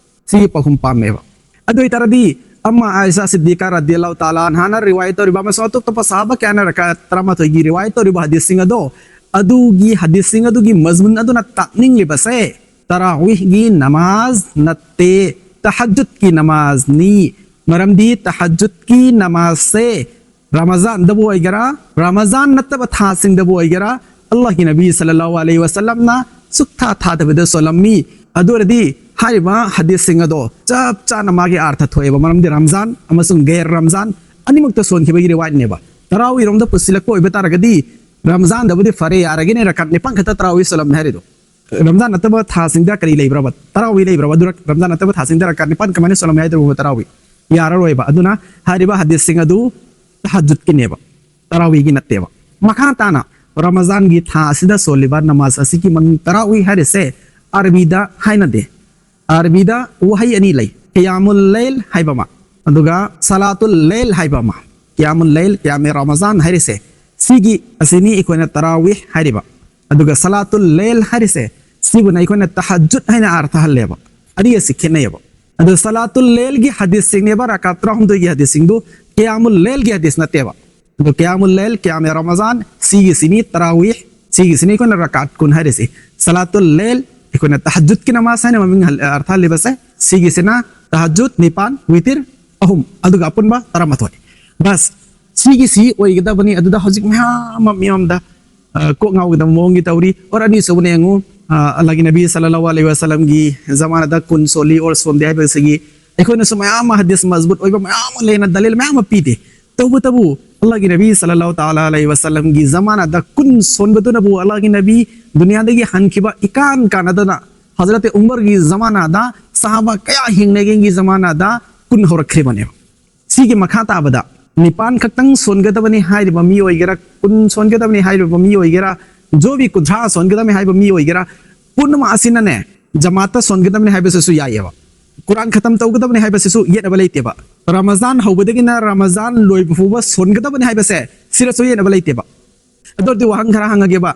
ꯁꯤꯒꯤ ꯄꯥꯎꯈꯨꯝ ꯄꯥꯝꯃꯦꯕ꯫ ꯑꯗꯨ ꯑꯣꯏꯇꯥꯔꯗꯤ ꯑꯃ ꯑꯥꯏꯁꯥ ꯁꯤꯗꯤꯀꯥ ꯔꯗꯤꯌꯜꯂꯥꯍꯨ ꯇꯥꯂꯥ ꯑꯟꯍꯥꯅ ꯔꯤꯋꯥꯌꯠ ꯇꯧꯔꯤꯕ ꯑꯃꯁꯨꯡ ꯑꯇꯣꯞ ꯑꯇꯣꯞꯄ ꯁꯍꯥꯕ ꯀꯌꯥꯅ ꯔꯀꯥꯠ ꯇꯔꯥꯃꯥꯊꯣꯏꯒꯤ ꯔꯤꯋꯥꯌꯠ ꯇꯧꯔꯤꯕ ꯍꯗꯤꯁꯁꯤꯡ ꯑꯗꯣ, ꯑꯗꯨꯒꯤ ꯍꯗꯤꯁꯁꯤꯡ ꯑꯗꯨꯒꯤ ꯃꯖꯃꯨꯟ ꯑꯗꯨꯅ ꯇꯥꯛꯅꯤꯡꯂꯤꯕꯁꯦ, ꯇꯔꯥꯋꯤꯍꯒꯤ ꯅꯃꯥꯖ ꯅꯠꯇꯦ, ꯇꯍꯖꯨꯗꯀꯤ ꯅꯃꯥꯖꯅꯤ꯫ ꯃꯔꯝꯗꯤ ꯇꯍꯖꯨꯗꯀꯤ ꯅꯃꯥꯖꯁꯦ ꯔꯃꯖꯥꯟꯗꯕꯨ ꯑꯣꯏꯒꯦꯔꯥ, ꯔꯃꯖꯥꯟ ꯅꯠꯇꯕ ꯊꯥꯁꯤꯡꯗꯕꯨ ꯑꯣꯏꯒꯦꯔꯥ, ꯑꯜꯂꯥꯍꯒꯤ ꯅꯕꯤ ꯁꯜꯂꯜꯂꯥꯍꯨ ꯑꯂꯩꯍꯤ ꯋꯥꯁꯜꯂꯝꯅ ꯁꯨꯛꯊꯥ ꯊꯥꯗꯕꯤꯗ ꯁꯣꯜꯂꯝꯃꯤ꯫ ꯑꯗꯨ ꯑꯣꯏꯔꯗꯤ ꯍꯥꯏꯔꯤꯕ ꯍꯗꯤꯁꯁꯤꯡ ꯑꯗꯣ ꯆꯞ ꯆꯥꯅ ꯃꯥꯒꯤ ꯑꯥꯔꯊ ꯊꯣꯛꯑꯦꯕ꯫ ꯃꯔꯝꯗꯤ ꯔꯝꯖꯥꯟ ꯑꯃꯁꯨꯡ ꯒꯩꯔ ꯔꯝꯖꯥꯟ ꯑꯅꯤꯃꯛꯇ ꯁꯣꯟꯈꯤꯕꯒꯤ ꯔꯤꯋꯥꯌꯠꯅꯦꯕ꯫ ꯇꯔꯥꯋꯤ ꯔꯣꯝꯗ ꯄꯨꯁꯤꯜꯂꯛꯄ ꯑꯣꯏꯕ ꯇꯥꯔꯒꯗꯤ ꯔꯝꯖꯥꯟꯗꯕꯨꯗꯤ ꯐꯔꯦ, ꯌꯥꯔꯒꯅꯦ ꯔꯀꯥꯠ ꯅꯤꯄꯥꯟ ꯈꯛꯇ ꯇꯔꯥꯋꯤ ꯁꯣꯜꯂꯝꯃꯦ ꯍꯥꯏꯔꯤꯗꯣ꯫ ꯔꯝꯖꯥꯟ ꯅꯠꯇꯕ ꯊꯥꯁꯤꯡꯗ ꯀꯔꯤ ꯂꯩꯕ꯭ꯔꯕ? ꯇꯔꯥꯋꯤ ꯂꯩꯕ꯭ꯔꯕ? ꯑꯗꯨ ꯔꯝꯖꯥꯟ ꯅꯠꯇꯕ ꯊꯥꯁꯤꯡꯗ ꯔꯀꯥꯠ ꯅꯤꯄꯥꯟ ꯀꯃꯥꯏꯅ ꯁꯣꯜꯂꯝꯃꯦ ꯍꯥꯏꯗꯧꯕ? ꯇꯔꯥꯋꯤ ꯌꯥꯔꯔꯣꯏꯕ꯫ ꯑꯗꯨꯅ ꯍꯥꯏꯔꯤꯕ ꯍꯗꯤꯁꯁꯤꯡ ꯑꯗꯨ ꯇꯍꯖꯨꯗꯀꯤꯅꯦꯕ, ꯇꯔꯥꯋꯤꯒꯤ ꯅꯠꯇꯦꯕ꯫ ꯃꯈꯥ ꯇꯥꯅ ꯔꯃꯖꯥꯟꯒꯤ ꯊꯥ ꯑꯁꯤꯗ ꯁꯣꯜꯂꯤꯕ ꯅꯃꯥꯖ ꯑꯁꯤꯒꯤ ꯃꯃꯤꯡ ꯇꯔꯥꯋꯤ ꯍꯥꯏꯔꯤꯁꯦ ꯑꯔꯕꯤꯗ ꯍꯥꯏꯅꯗꯦ꯫ ꯑꯔꯕꯤꯗ ꯋꯥꯍꯩ ꯑꯅꯤ ꯂꯩ, ꯀꯤꯌꯥꯃꯨꯜ ꯂꯩꯜ ꯍꯥꯏꯕ ꯑꯃ, ꯑꯗꯨꯒ ꯁꯂꯥꯇꯨꯜ ꯂꯩꯜ ꯍꯥꯏꯕ ꯑꯃ꯫ ꯀꯤꯌꯥꯃꯨꯜ ꯂꯩꯜ, ꯀꯤꯌꯥꯃꯦ ꯔꯃꯖꯥꯟ ꯍꯥꯏꯔꯤꯁꯦ, ꯁꯤꯒꯤ ꯑꯁꯤꯅꯤ ꯑꯩꯈꯣꯏꯅ ꯇꯔꯥꯋꯤꯍ ꯍꯥꯏꯔꯤꯕ꯫ ꯑꯗꯨꯒ ꯁꯂꯥꯇꯨꯜ ꯂꯩꯜ ꯍꯥꯏꯔꯤꯁꯦ, ꯁꯤꯕꯨꯅ ꯑꯩꯈꯣꯏꯅ ꯇꯍꯖꯨꯗ ꯍꯥꯏꯅ ꯑꯥꯔꯊ ꯍꯜꯂꯦꯕ꯫ ꯑꯅꯤ ꯑꯁꯤ ꯈꯦꯠꯅꯩꯌꯦꯕ꯫ ꯑꯗꯣ ꯁꯂꯥꯇꯨꯜ ꯂꯩꯜꯒꯤ ꯍꯗꯤꯁꯁꯤꯡꯅꯦꯕ, ꯔꯀꯥꯠ ꯇꯔꯥꯍꯨꯝꯗꯣꯏꯒꯤ ꯍꯗꯤꯁꯁꯤꯡꯗꯨ, ꯀꯤꯌꯥꯃꯨꯜ ꯂꯩꯜꯒꯤ ꯍꯗꯤꯁ ꯅꯠꯇꯦꯕ꯫ ꯑꯗꯣ ꯀꯤꯌꯥꯃꯨꯜ ꯂꯩꯜ, ꯀꯤꯌꯥꯃꯦ ꯔꯃꯖꯥꯟ, ꯁꯤꯒꯤꯁꯤꯅꯤ ꯇꯔꯥꯋꯤꯍ, ꯁꯤꯒꯤꯁꯤꯅꯤ ꯑꯩꯈꯣꯏꯅ ꯔꯀꯥꯠ ꯀꯨꯟ ꯍꯥꯏꯔꯤꯁꯤ꯫ ꯁꯂꯥꯇꯨꯜ ꯂꯩꯜ, ꯑꯩꯈꯣꯏꯅ ꯇꯍꯖꯨꯗꯀꯤ ꯅꯃꯥꯖ ꯍꯥꯏꯅ ꯃꯃꯤꯡ ꯍꯜ-, ꯑꯥꯔꯊ ꯍꯜꯂꯤꯕꯁꯦ, ꯁꯤꯒꯤꯁꯤꯅ ꯇꯍꯖꯨꯗ ꯅꯤꯄꯥꯟ, ꯋꯤꯇꯤꯔ ꯑꯍꯨꯝ, ꯑꯗꯨꯒ ꯑꯄꯨꯟꯕ ꯇꯔꯥꯃꯥꯊꯣꯏ꯫ ꯕꯁ, ꯁꯤꯒꯤꯁꯤ ꯑꯣꯏꯒꯗꯕꯅꯤ꯫ ꯑꯗꯨꯗ ꯍꯧꯖꯤꯛ ꯃꯌꯥꯝ ꯑꯃ ꯃꯤꯌꯥꯝꯗ, ꯑ, ꯀꯣꯛ ꯉꯥꯎꯒꯗꯕ ꯃꯑꯣꯡꯒꯤ ꯇꯧꯔꯤ꯫ ꯑꯣꯔ ꯑꯅꯤꯁꯨꯕꯅ ꯌꯦꯡꯉꯨ, ꯑ, ꯑꯜꯂꯥꯍꯒꯤ ꯅꯕꯤ ꯁꯜꯂꯜꯂꯥꯍꯨ ꯑꯂꯩꯍꯤ ꯋꯥꯁꯜꯂꯝꯒꯤ ꯖꯃꯥꯅꯗ ꯀꯨꯟ ꯁꯣꯜꯂꯤ ꯑꯣꯔ ꯁꯣꯟꯗꯦ ꯍꯥꯏꯕꯁꯤꯒꯤ ꯑꯩꯈꯣꯏꯅꯁꯨ ꯃꯌꯥꯝ ꯑꯃ ꯍꯗꯤꯁ ꯃꯖꯕꯨꯠ ꯑꯣꯏꯕ ꯃꯌꯥꯝ ꯑꯃ ꯂꯩꯅ ꯗꯂꯤꯜ ꯃꯌꯥꯝ ꯑꯃ ꯄꯤꯗꯦ꯫ ꯇꯧꯕꯇꯕꯨ ꯑꯜꯂꯥꯍꯒꯤ ꯅꯕꯤ ꯁꯜꯂꯜꯂꯥꯍꯨ ꯇꯥꯂꯥ ꯑꯂꯩꯍꯤ ꯋꯥꯁꯜꯂꯝꯒꯤ ꯖꯃꯥꯅꯗ ꯀꯨꯟ ꯁꯣꯟꯕꯗꯨꯅꯕꯨ ꯑꯜꯂꯥꯍꯒꯤ ꯅꯕꯤ ꯗꯨꯅꯤꯌꯥꯗꯒꯤ ꯍꯟꯈꯤꯕ ꯏꯀꯥꯟ ꯀꯥꯟꯅꯗꯅ ꯍꯖꯔꯠ ꯎꯃꯔꯒꯤ ꯖꯃꯥꯅꯗ ꯁꯍꯥꯕꯥ ꯀꯌꯥ ꯍꯤꯡꯅꯒꯦꯒꯤ ꯖꯃꯥꯅꯗ ꯀꯨꯟ ꯍꯧꯔꯛꯈ꯭ꯔꯤꯕꯅꯦꯕ꯫ ꯁꯤꯒꯤ ꯃꯈꯥ ꯇꯥꯕꯗ ꯅꯤꯄꯥꯟ ꯈꯛꯇꯪ ꯁꯣꯟꯒꯗꯕꯅꯤ ꯍꯥꯏꯔꯤꯕ ꯃꯤ ꯑꯣꯏꯒꯦꯔꯥ, ꯀꯨꯟ ꯁꯣꯟꯒꯗꯕꯅꯤ ꯍꯥꯏꯔꯤꯕ ꯃꯤ ꯑꯣꯏꯒꯦꯔꯥ, ꯖꯣꯕꯤ ꯀꯨꯟꯊ꯭ꯔꯥ ꯁꯣꯟꯒꯗꯕꯅꯤ ꯍꯥꯏꯕ ꯃꯤ ꯑꯣꯏꯒꯦꯔꯥ, ꯄꯨꯝꯅꯃꯛ ꯑꯁꯤꯅꯅꯦ, ꯖꯃꯥꯠꯇ ꯁꯣꯟꯒꯗꯕꯅꯤ ꯍꯥꯏꯕꯁꯤꯁꯨ ꯌꯥꯏꯑꯕ꯫ ꯀꯨꯔꯥꯟ ꯈꯇꯝ ꯇꯧꯒꯗꯕꯅꯤ ꯍꯥꯏꯕꯁꯤꯁꯨ ꯌꯦꯠꯅꯕ ꯂꯩꯇꯦꯕ꯫ ꯔꯃꯖꯥꯟ ꯍꯧꯕꯗꯒꯤꯅ ꯔꯃꯖꯥꯟ ꯂꯣꯏꯕ ꯐꯥꯎꯕ ꯁꯣꯟꯒꯗꯕꯅꯤ ꯍꯥꯏꯕꯁꯦ, ꯁꯤꯗꯁꯨ ꯌꯦꯠꯅꯕ ꯂꯩꯇꯦꯕ꯫ ꯑꯗꯨ ꯑꯣꯏꯔꯗꯤ ꯋꯥꯍꯪ ꯈꯔ ꯍꯪꯉꯒꯦꯕ꯫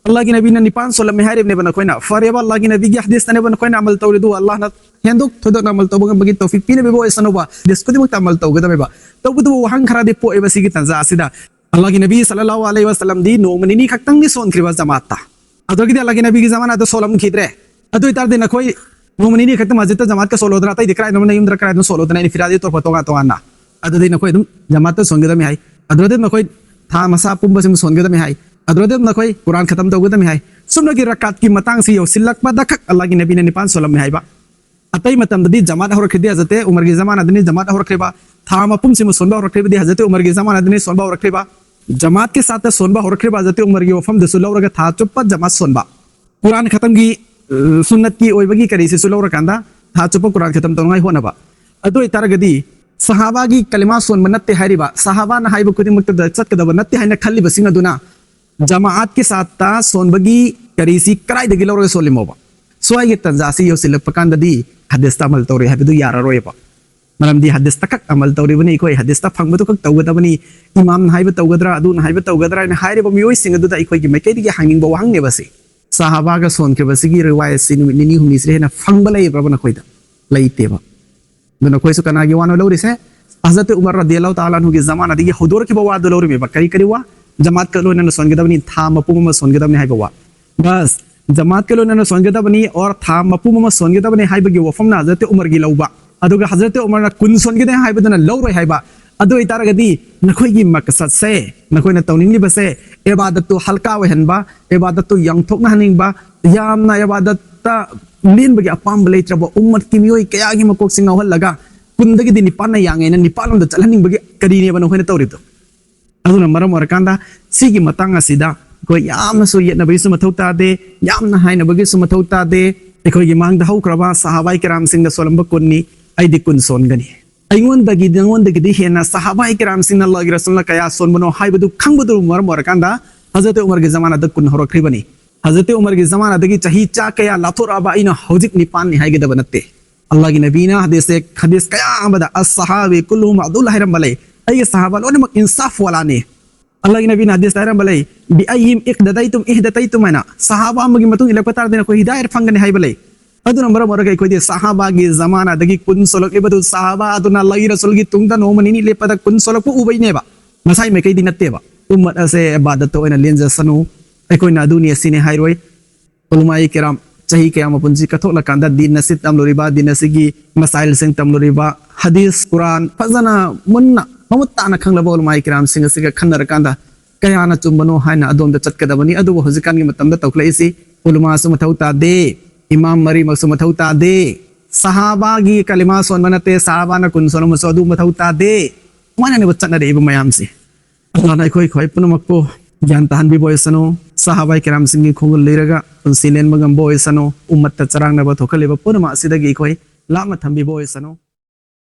ꯑꯜꯂꯥꯍꯒꯤ ꯅꯕꯤꯅ ꯅꯤꯄꯥꯟ ꯁꯣꯜꯂꯝꯃꯦ ꯍꯥꯏꯔꯤꯕꯅꯦꯕ ꯅꯈꯣꯏꯅ꯫ ꯐꯔꯦꯕ, ꯑꯜꯂꯥꯍꯒꯤ ꯅꯕꯤꯒꯤ ꯍꯗꯤꯁꯇꯅꯦꯕ ꯅꯈꯣꯏꯅ ꯑꯃꯜ ꯇꯧꯔꯤꯗꯨ꯫ ꯑꯜꯂꯥꯍꯅ ꯍꯦꯟꯗꯣꯛ ꯊꯣꯏꯗꯣꯛꯅ ꯑꯃꯜ ꯇꯧꯕ ꯉꯝꯕꯒꯤ ꯇꯧꯐꯤꯛ ꯄꯤꯅꯕꯤꯕ ꯑꯣꯏꯁꯅꯨꯕ꯫ ꯍꯗꯤꯁ ꯈꯨꯗꯤꯡꯃꯛꯇ ꯑꯃꯜ ꯇꯧꯒꯗꯕꯅꯦꯕ꯫ ꯇꯧꯕꯇꯕꯨ ꯋꯥꯍꯪ ꯈꯔꯗꯤ ꯄꯣꯛꯑꯦꯕ ꯁꯤꯒꯤ ꯇꯥꯟꯖꯥ ꯑꯁꯤꯗ꯫ ꯑꯜꯂꯥꯍꯒꯤ ꯅꯕꯤ ꯁꯜꯂꯜꯂꯥꯍꯨ ꯑꯂꯩꯍꯤ ꯋꯥꯁꯜꯂꯝꯗꯤ ꯅꯣꯡꯃ ꯅꯤꯅꯤ ꯈꯛꯇꯪꯗꯤ ꯁꯣꯟꯈ꯭ꯔꯤꯕ ꯖꯃꯥꯠꯇ꯫ ꯑꯗꯨꯗꯒꯤꯗꯤ ꯑꯜꯂꯥꯍꯒꯤ ꯅꯕꯤꯒꯤ ꯖꯃꯥꯅꯥꯗ ꯁꯣꯜꯂꯝꯈꯤꯗ꯭ꯔꯦ꯫ ꯑꯗꯨ ꯑꯣꯏꯇꯥꯔꯗꯤ ꯅꯈꯣꯏ ꯅꯣꯡꯃ ꯅꯤꯅꯤ ꯈꯛꯇ ꯃꯁꯖꯤꯗꯇ ꯖꯃꯥꯠꯀ ꯁꯣꯜꯂꯣꯗꯅ, ꯑꯇꯩꯗꯤ ꯀꯗꯥꯏꯗꯅꯣ ꯅꯌꯨꯝꯗ ꯀꯗꯥꯏꯗꯅꯣ ꯁꯣꯜꯂꯣꯗꯅ, ꯑꯩꯅ ꯐꯤꯔꯥꯗꯤ ꯇꯣꯛꯄ ꯇꯣꯉꯥꯟ ꯇꯣꯉꯥꯟꯅ꯫ ꯑꯗꯨꯗꯤ ꯅꯈꯣꯏ ꯑꯗꯨꯝ ꯖꯃꯥꯠꯇ ꯁꯣꯟꯒꯗꯕꯅꯤ ꯍꯥꯏ꯫ ꯑꯗꯨꯗꯤ ꯅꯈꯣꯏ ꯊꯥ ꯃꯁꯥ ꯄꯨꯝꯕꯁꯤꯃ ꯁꯣꯟꯒꯗꯕꯅꯤ ꯍꯥꯏ꯫ ꯑꯗꯨꯗꯤ ꯅꯈꯣꯏ ꯀꯨꯔꯥꯟ ꯈꯇꯝ ꯇꯧꯒꯗꯕꯅꯤ ꯍꯥꯏ꯫ ꯁꯨꯝꯅꯒꯤ ꯔꯀꯥꯠꯀꯤ ꯃꯇꯥꯡꯁꯤ ꯌꯧꯁꯤꯜꯂꯛꯄꯗ ꯈꯛ ꯑꯜꯂꯥꯍꯒꯤ ꯅꯕꯤꯅ ꯅꯤꯄꯥꯟ ꯁꯣꯜꯂꯝꯃꯤ ꯍꯥꯏꯕ꯫ ꯑꯇꯩ ꯃꯇꯝꯗꯗꯤ ꯖꯃꯥꯠ ꯍꯧꯔꯛꯈꯤꯗꯦ ꯍꯖꯔꯠ ꯎꯃꯔꯒꯤ ꯖꯃꯥꯅꯥꯗꯅꯤ ꯖꯃꯥꯠ ꯍꯧꯔꯛꯈ꯭ꯔꯤꯕ꯫ ꯊꯥ ꯃꯄꯨꯝꯁꯤꯃ ꯁꯣꯟꯕ ꯍꯧꯔꯛꯈ꯭ꯔꯤꯕꯗꯤ ꯍꯖꯔꯠ ꯎꯃꯔꯒꯤ ꯖꯃꯥꯅꯥꯗꯅꯤ ꯁꯣꯟꯕ ꯍꯧꯔꯛꯈ꯭ꯔꯤꯕ꯫ ꯖꯃꯥꯠꯀꯤ ꯁꯥꯠꯇ ꯁꯣꯟꯕ ꯍꯧꯔꯛꯈ꯭ꯔꯤꯕ ꯍꯖꯔꯠ ꯎꯃꯔꯒꯤ ꯋꯥꯐꯝꯗꯁꯨ ꯂꯧꯔꯒ ꯊꯥ ꯆꯨꯞꯄ ꯖꯃꯥꯠ ꯁꯣꯟꯕ꯫ ꯀꯨꯔꯥꯟ ꯈꯇꯝꯒꯤ, ꯑ, ꯁꯨꯟꯅꯠꯀꯤ ꯑꯣꯏꯕꯒꯤ ꯀꯔꯤꯁꯤꯁꯨ ꯂꯧꯔꯀꯥꯟꯗ ꯊꯥ ꯆꯨꯞꯄ ꯀꯨꯔꯥꯟ ꯈꯇꯝ ꯇꯧꯅꯉꯥꯏ ꯍꯣꯠꯅꯕ꯫ ꯑꯗꯨ ꯑꯣꯏꯇꯥꯔꯒꯗꯤ ꯁꯍꯥꯕꯥꯒꯤ ꯀꯂꯤꯃꯥ ꯁꯣꯟꯕ ꯅꯠꯇꯦ ꯍꯥꯏꯔꯤꯕ, ꯁꯍꯥꯕꯥꯅ ꯍꯥꯏꯕ ꯈꯨꯗꯤꯡꯃꯛꯇꯗ ꯆꯠꯀꯗꯕ ꯅꯠꯇꯦ ꯍꯥꯏꯅ ꯈꯜꯂꯤꯕꯁꯤꯡ ꯑꯗꯨꯅ ꯖꯃꯥꯑꯠꯀꯤ ꯁꯥꯠꯇ ꯁꯣꯟꯕꯒꯤ ꯀꯔꯤꯁꯤ ꯀꯗꯥꯏꯗꯒꯤ ꯂꯧꯔꯒ ꯁꯣꯜꯂꯤꯃꯣꯕ? ꯁ꯭ꯋꯥꯏꯒꯤ ꯇꯟꯖꯥꯁꯤ ꯌꯧꯁꯤꯜꯂꯛꯄ ꯀꯥꯟꯗꯗꯤ ꯍꯗꯤꯁꯇ ꯑꯃꯜ ꯇꯧꯔꯦ ꯍꯥꯏꯕꯗꯨ ꯌꯥꯔꯔꯣꯏꯕ꯫ ꯃꯔꯝꯗꯤ ꯍꯗꯤꯁꯇ ꯈꯛ ꯑꯃꯜ ꯇꯧꯔꯤꯕꯅꯤ ꯑꯩꯈꯣꯏ, ꯍꯗꯤꯁꯇ ꯐꯪꯕꯗꯨ ꯈꯛ ꯇꯧꯒꯗꯕꯅꯤ, ꯏꯃꯥꯝꯅ ꯍꯥꯏꯕ ꯇꯧꯒꯗ꯭ꯔꯥ, ꯑꯗꯨꯅ ꯍꯥꯏꯕ ꯇꯧꯒꯗ꯭ꯔꯥ ꯍꯥꯏꯅ ꯍꯥꯏꯔꯤꯕ ꯃꯤꯑꯣꯏꯁꯤꯡ ꯑꯗꯨꯗ ꯑꯩꯈꯣꯏꯒꯤ ꯃꯥꯏꯀꯩꯗꯒꯤ ꯍꯪꯅꯤꯡꯕ ꯋꯥꯍꯪꯅꯦꯕ ꯑꯁꯤ꯫ ꯁꯍꯥꯕꯥꯒ ꯁꯣꯟꯈꯤꯕꯁꯤꯒꯤ ꯔꯤꯋꯥꯌꯠꯁꯤ ꯅꯨꯃꯤꯠ ꯅꯤꯅꯤ ꯍꯨꯝꯅꯤꯁꯤꯗ ꯍꯦꯟꯅ ꯐꯪꯕ ꯂꯩꯕ꯭ꯔꯕ ꯅꯈꯣꯏꯗ? ꯂꯩꯇꯦꯕ꯫ ꯑꯗꯨ ꯅꯈꯣꯏꯁꯨ ꯀꯅꯥꯒꯤ ꯋꯥꯅꯣ ꯂꯧꯔꯤꯁꯦ? ꯍꯖꯔꯠ ꯎꯃꯔ ꯔꯗꯤꯌꯜꯂꯥꯍꯨ ꯇꯥꯂꯥ ꯑꯟꯍꯨꯒꯤ ꯖꯃꯥꯅꯥꯗꯒꯤ ꯍꯧꯗꯣꯔꯛꯈꯤꯕ ꯋꯥꯗꯨ ꯂꯧꯔꯤꯃꯦꯕ꯫ ꯀꯔꯤ ꯀꯔꯤ ꯋꯥ? ꯖꯃꯥꯠꯀ ꯂꯣꯏꯅꯅ ꯁꯣꯟꯒꯗꯕꯅꯤ, ꯊꯥ ꯃꯄꯨꯝ ꯑꯃ ꯁꯣꯟꯒꯗꯕꯅꯤ ꯍꯥꯏꯕ ꯋꯥ꯫ ꯕꯁ, ꯖꯃꯥꯠꯀ ꯂꯣꯏꯅꯅ ꯁꯣꯟꯒꯗꯕꯅꯤ ꯑꯣꯔ ꯊꯥ ꯃꯄꯨꯝ ꯑꯃ ꯁꯣꯟꯒꯗꯕꯅꯤ ꯍꯥꯏꯕꯒꯤ ꯋꯥꯐꯝꯅ ꯍꯖꯔꯠ ꯎꯃꯔꯒꯤ ꯂꯧꯕ꯫ ꯑꯗꯨꯒ ꯍꯖꯔꯠ ꯎꯃꯔꯅ ꯀꯨꯟ ꯁꯣꯟꯒꯅꯤ ꯍꯥꯏꯕꯗꯨꯅ ꯂꯧꯔꯣꯏ ꯍꯥꯏꯕ꯫ ꯑꯗꯨ ꯑꯣꯏꯇꯥꯔꯒꯗꯤ ꯅꯈꯣꯏꯒꯤ ꯃꯛꯁꯠꯁꯦ, ꯅꯈꯣꯏꯅ ꯇꯧꯅꯤꯡꯂꯤꯕꯁꯦ, ꯏꯕꯥꯗꯠꯇꯨ ꯍꯜꯀꯥ ꯑꯣꯏꯍꯟꯕ, ꯏꯕꯥꯗꯠꯇꯨ ꯌꯥꯡꯊꯣꯛꯅꯍꯟꯅꯤꯡꯕ, ꯌꯥꯝꯅ ꯏꯕꯥꯗꯠꯇ ꯂꯦꯟꯕꯒꯤ ꯑꯄꯥꯝꯕ ꯂꯩꯇ꯭ꯔꯕ ꯎꯝꯃꯠꯀꯤ ꯃꯤꯑꯣꯏ ꯀꯌꯥꯒꯤ ꯃꯀꯣꯛꯁꯤ ꯉꯥꯎꯍꯜꯂꯒ ꯀꯨꯟꯗꯒꯤꯗꯤ ꯅꯤꯄꯥꯟꯅ ꯌꯥꯡꯉꯦꯅ ꯅꯤꯄꯥꯟꯂꯣꯝꯗ ꯆꯠꯍꯟꯅꯤꯡꯕꯒꯤ ꯀꯔꯤꯅꯦꯕ ꯅꯈꯣꯏꯅ ꯇꯧꯔꯤꯕꯗꯣ? ꯑꯗꯨꯅ ꯃꯔꯝ ꯑꯣꯏꯔꯀꯥꯟꯗ ꯁꯤꯒꯤ ꯃꯇꯥꯡ ꯑꯁꯤꯗ ꯑꯩꯈꯣꯏ ꯌꯥꯝꯅꯁꯨ ꯌꯦꯠꯅꯕꯒꯤꯁꯨ ꯃꯊꯧ ꯇꯥꯗꯦ, ꯌꯥꯝꯅ ꯍꯥꯏꯅꯕꯒꯤꯁꯨ ꯃꯊꯧ ꯇꯥꯗꯦ꯫ ꯑꯩꯈꯣꯏꯒꯤ ꯃꯥꯡꯗ ꯍꯧꯈ꯭ꯔꯕ ꯁꯍꯥꯕꯥꯏ ꯀꯤꯔꯥꯝꯁꯤꯡꯅ ꯁꯣꯜꯂꯝꯕ ꯀꯨꯟꯅꯤ, ꯑꯩꯗꯤ ꯀꯨꯟ ꯁꯣꯟꯒꯅꯤ꯫ ꯑꯩꯉꯣꯟꯗꯒꯤ, ꯅꯉꯣꯟꯗꯒꯤꯗꯤ ꯍꯦꯟꯅ ꯁꯍꯥꯕꯥꯏ ꯀꯤꯔꯥꯝꯁꯤꯡꯅ ꯑꯜꯂꯥꯍꯒꯤ ꯔꯁꯨꯜꯅ ꯀꯌꯥ ꯁꯣꯟꯕꯅꯣ ꯍꯥꯏꯕꯗꯨ ꯈꯪꯕꯗꯨꯅ ꯃꯔꯝ ꯑꯣꯏꯔꯀꯥꯟꯗ ꯍꯖꯔꯠ ꯎꯃꯔꯒꯤ ꯖꯃꯥꯅꯥꯗ ꯀꯨꯟ ꯍꯧꯔꯛꯈ꯭ꯔꯤꯕꯅꯤ꯫ ꯍꯖꯔꯠ ꯎꯃꯔꯒꯤ ꯖꯃꯥꯅꯥꯗꯒꯤ ꯆꯍꯤ ꯆꯥ ꯀꯌꯥ ꯂꯥꯞꯊꯣꯔꯛꯑꯕ ꯑꯩꯅ ꯍꯧꯖꯤꯛ ꯅꯤꯄꯥꯟꯅꯤ ꯍꯥꯏꯒꯗꯕ ꯅꯠꯇꯦ꯫ ꯑꯜꯂꯥꯍꯒꯤ ꯅꯕꯤꯅ ꯍꯗꯤꯁ, ꯍꯗꯤꯁ ꯀꯌꯥ ꯑꯃꯗ "ꯑꯁ ꯁꯍꯥꯕꯤ ꯀꯨꯜꯂꯨꯍꯨꯝ ꯑꯗꯨꯜ" ꯍꯥꯏꯔꯝꯕ ꯂꯩ꯫ ꯑꯩꯒꯤ ꯁꯍꯥꯕꯥ ꯂꯣꯏꯅꯃꯛ ꯏꯟꯁꯥꯐ ꯋꯥꯂꯥꯅꯤ꯫ ꯑꯜꯂꯥꯍꯒꯤ ꯅꯕꯤꯅ ꯍꯗꯤꯁꯇ ꯍꯥꯏꯔꯝꯕ ꯂꯩ, "ꯕꯤ ꯑꯌꯤꯝ ꯏꯛꯗꯗꯩꯇꯨꯝ ꯏꯍꯗꯗꯩꯇꯨꯝ" ꯍꯥꯏꯅ, ꯁꯍꯥꯕꯥ ꯑꯃꯒꯤ ꯃꯇꯨꯡ ꯏꯜꯂꯛꯄ ꯇꯥꯔꯗꯤ ꯅꯈꯣꯏ ꯍꯤꯗꯥꯌꯠ ꯐꯪꯒꯅꯤ ꯍꯥꯏꯕ ꯂꯩ꯫ ꯑꯗꯨꯅ ꯃꯔꯝ ꯑꯣꯏꯔꯒ ꯑꯩꯈꯣꯏꯗꯤ ꯁꯍꯥꯕꯥꯒꯤ ꯖꯃꯥꯅꯥꯗꯒꯤ ꯀꯨꯟ ꯁꯣꯂꯛꯂꯤꯕꯗꯨ ꯁꯍꯥꯕꯥ ꯑꯗꯨꯅ ꯑꯜꯂꯥꯍꯒꯤ ꯔꯁꯨꯜꯒꯤ ꯇꯨꯡꯗ ꯅꯣꯡꯃ ꯅꯤꯅꯤ ꯂꯦꯞꯄꯗ ꯀꯨꯟ ꯁꯣꯂꯛꯄ ꯎꯕꯩꯅꯦꯕ꯫ ꯃꯁꯥꯏ ꯃꯥꯏꯀꯩꯗꯤ ꯅꯠꯇꯦꯕ꯫ ꯎꯝꯃꯠ ꯑꯁꯦ ꯏꯕꯥꯗꯠꯇ ꯑꯣꯏꯅ ꯂꯦꯟꯖꯁꯅꯨ, ꯑꯩꯈꯣꯏꯅ ꯑꯗꯨꯅꯤ ꯑꯁꯤꯅꯤ ꯍꯥꯏꯔꯣꯏ꯫ ꯎꯂꯃꯥꯏ ꯀꯤꯔꯥꯝ ꯆꯍꯤ ꯀꯌꯥ ꯃꯄꯨꯟꯁꯤ ꯀꯠꯊꯣꯛꯂꯀꯥꯟꯗ ꯗꯤꯟ ꯑꯁꯤ ꯇꯝꯂꯨꯔꯤꯕ, ꯗꯤꯟ ꯑꯁꯤꯒꯤ ꯃꯁꯥꯏꯜꯁꯤꯡ ꯇꯝꯂꯨꯔꯤꯕ, ꯍꯗꯤꯁ, ꯀꯨꯔꯥꯟ ꯐꯖꯅ ꯃꯨꯟꯅ ꯃꯃꯨꯠ ꯇꯥꯅ ꯈꯪꯂꯕ ꯎꯂꯃꯥꯏ ꯀꯤꯔꯥꯝꯁꯤꯡ ꯑꯁꯤꯒ ꯈꯟꯅꯔꯀꯥꯟꯗ ꯀꯌꯥꯅ ꯆꯨꯝꯕꯅꯣ ꯍꯥꯏꯅ ꯑꯗꯣꯝꯗ ꯆꯠꯀꯗꯕꯅꯤ꯫ ꯑꯗꯨꯕꯨ ꯍꯧꯖꯤꯛꯀꯥꯟꯒꯤ ꯃꯇꯝꯗ ꯇꯧꯈꯠꯂꯛꯏꯁꯤ ꯎꯂꯃꯥꯁꯨ ꯃꯊꯧ ꯇꯥꯗꯦ, ꯏꯃꯥꯝ ꯃꯔꯤꯃꯛꯁꯨ ꯃꯊꯧ ꯇꯥꯗꯦ, ꯁꯍꯥꯕꯥꯒꯤ ꯀꯂꯤꯃꯥ ꯁꯣꯟꯕ ꯅꯠꯇꯦ, ꯁꯍꯥꯕꯥꯅ ꯀꯨꯟ ꯁꯣꯜꯂꯝꯃꯁꯨ ꯑꯗꯨ ꯃꯊꯧ ꯇꯥꯗꯦ꯫ ꯁꯨꯃꯥꯏꯅꯅꯦꯕ ꯆꯠꯅꯔꯛꯏꯕ ꯃꯌꯥꯝꯁꯦ꯫ ꯑꯜꯂꯥꯍꯅ ꯑꯩꯈꯣꯏ ꯈ꯭ꯋꯥꯏ ꯄꯨꯝꯅꯃꯛꯄꯨ ꯒ꯭ꯌꯥꯟ ꯇꯥꯍꯟꯕꯤꯕ ꯑꯣꯏꯁꯅꯨ꯫ ꯁꯍꯥꯕꯥꯏ ꯀꯤꯔꯥꯝꯁꯤꯡꯒꯤ ꯈꯣꯡꯒꯨꯜ ꯂꯤꯔꯒ ꯄꯨꯟꯁꯤ ꯂꯦꯟꯕ ꯉꯝꯕ ꯑꯣꯏꯁꯅꯨ꯫ ꯎꯝꯃꯠꯇ ꯆꯔꯥꯡꯅꯕ ꯊꯣꯛꯍꯜꯂꯤꯕ ꯄꯨꯝꯅꯃꯛ ꯑꯁꯤꯗꯒꯤ ꯑꯩꯈꯣꯏ ꯂꯥꯞꯅ ꯊꯝꯕꯤꯕ ꯑꯣꯏꯁꯅꯨ꯫